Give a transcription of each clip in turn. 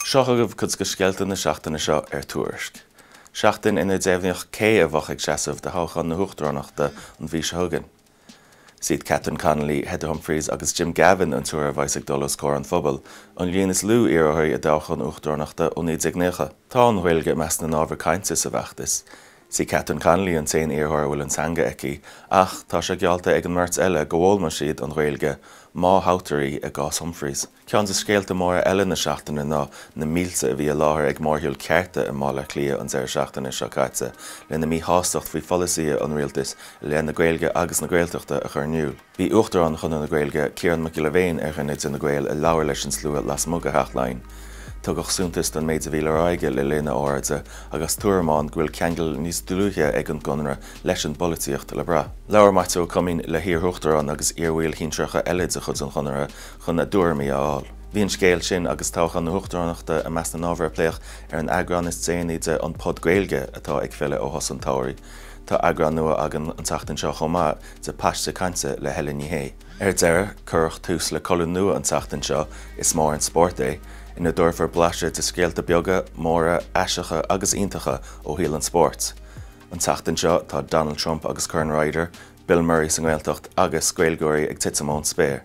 Seo chugaibh cuid de scéalta na seachtaine seo ar Tuairisc. Seachtain inar deimhníodh cé a bheadh ag seasamh do thoghchán na huachtaránachta an mhí seo chugainn. Is iad Catherine Connolly, Heather Humphreys agus Jim Gavin an triúr a bheas ag dul os comhair an phobail, an líon is lú iarrthóirí i dtoghchán uachtaránachta ó 1990. Tá an Ghaeilge i measc na n-ábhar cainte sa bhfeachtas. Is í Catherine Connolly an t-aon iarrthóir a bhfuil an teanga aici, ach tá sé geallta ag an mbeirt eile go bhfoghlaimeoidh siad an Ghaeilge má thoghtar í i gcás Humphreys. Ceann de scéalta móra eile na seachtaine ná na mílte a bhí i láthair ag mórshiúl Cearta i mBaile Átha Cliath an deireadh seachtaine seo caite lena míshástacht faoi pholasaithe an rialtais i leith na Gaeilge agus na Gaeltachta a chur in iúl. Bhí Uachtarán Chonradh na Gaeilge, Ciarán Mac Giolla Bhéin ar dhuine de na Gaeil a labhair leis an slua lasmuigh de Theach Laighean. Tugadh suntas don méid a bhí le rá aige le linn a óráide agus tuairim ann go bhfuil ceangal níos dlúithe ag an gConradh leis an bpolaitíocht le brath. Labhair Maitiú Ó Coimín le hiarUachtarán agus iarbhaill shinsearacha eile de chuid an Chonartha chun a dtuairimí a fháil. Bhí an scéal sin agus toghchán na huachtaránachta i measc na n-ábhar a pléadh ar an eagrán is déanaí de An Pod Gaeilge atá ag filleadh ó shos an tsamhraidh. Tá eagrán nua againn an tseachtain seo chomh maith de Paiste Cainte le Helen Ní Shé. Ar deireadh, cuireadh tús le colún nua an tseachtain seo, Is Mór an Spórt É, ina dtabharfar blaiseadh de scéalta beaga, móra, aisteacha agus iontacha ó shaol an spóirt. An tseachtain seo tá Donald Trump agus Corn Ryder, Bill Murray sa nGaeltacht agus Gaeilgeoirí ag titim ón spéir.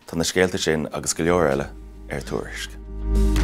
Tá na scéalta sin agus go leor eile ar Tuairisc.